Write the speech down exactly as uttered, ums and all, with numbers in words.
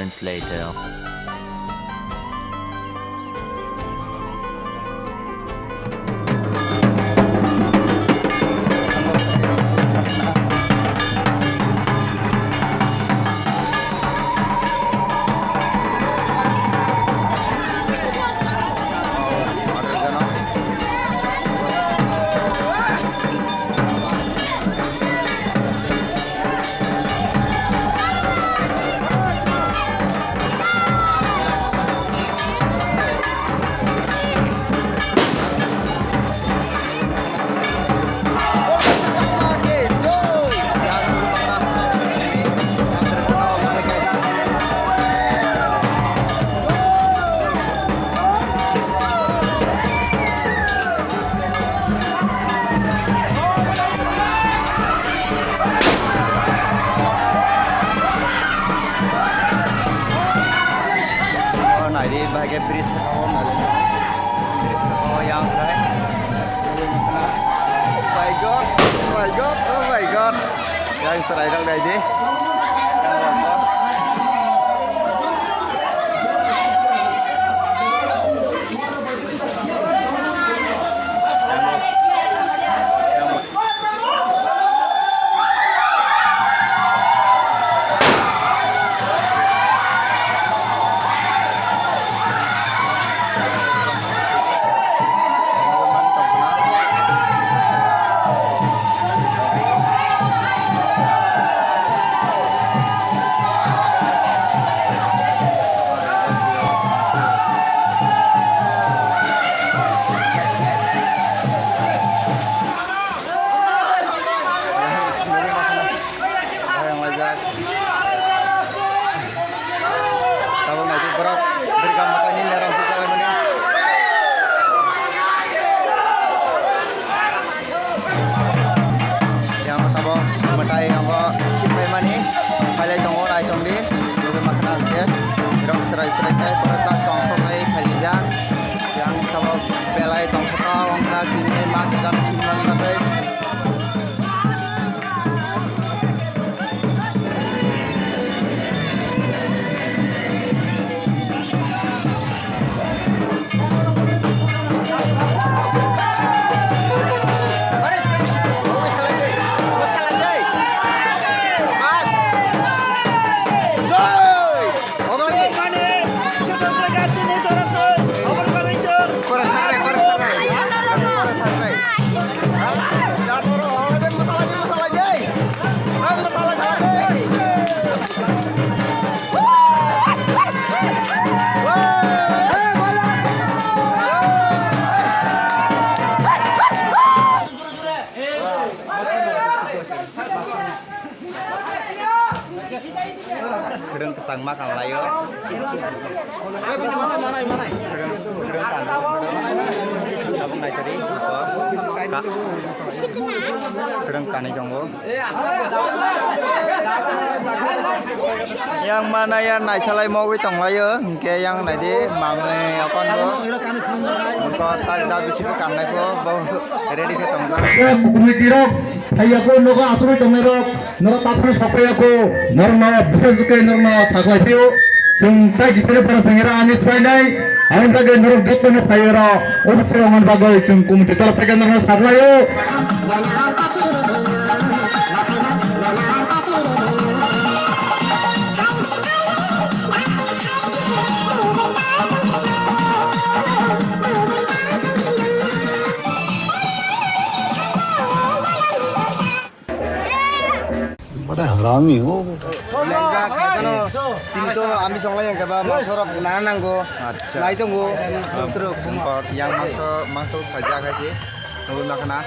Later. Oh, naidi, bahai khe bridge saka o naidi. Bridge saka o yang khai. Oh my God, oh my God, oh my God. Yang serai rok naidi. Tabuk naidi borok Durga Mata ni nerang puja laimani. Yang tabuk mwtai abo khipai mani phailai tongo, naitong di. Nugwi mankha hwnkhe borok swrai swrai khe borok tak tong thok bai phaijak. Yang tabuk belai tong thok wngkha tini ma kwcham thwimani bagwi. Kwrwng kwchangma kanlaio. Kwrwng, kwrwng kan-, tabuk naitadi, ka-, kwrwng kanwi tongo. Yang mana ya naisalai mogwi tonglaio, hwnkhe yang naidi mangwi apan bo. Hwnkhe tak da bisingo kannai bo, bo ready khe tongjak. Committee rok phaiyago, nogo asugwi tongnai rok, norok taphuru sokphaiyago, norokno bises khe norokno saklai phio. Chwng tai gisere para chwng era ani phai nai, aboni bagwi norok jotono phai oro, office rok wngmani bagwi chwng committee torof theke norokno saklaio. Bada harami ho beta. Yang ja khai bono, tini to ami songlai yang keba, mangso rok nana nango. Acha. Nai tongo. Yang mangso, mangso khaja khaisi. Nungwi makhana.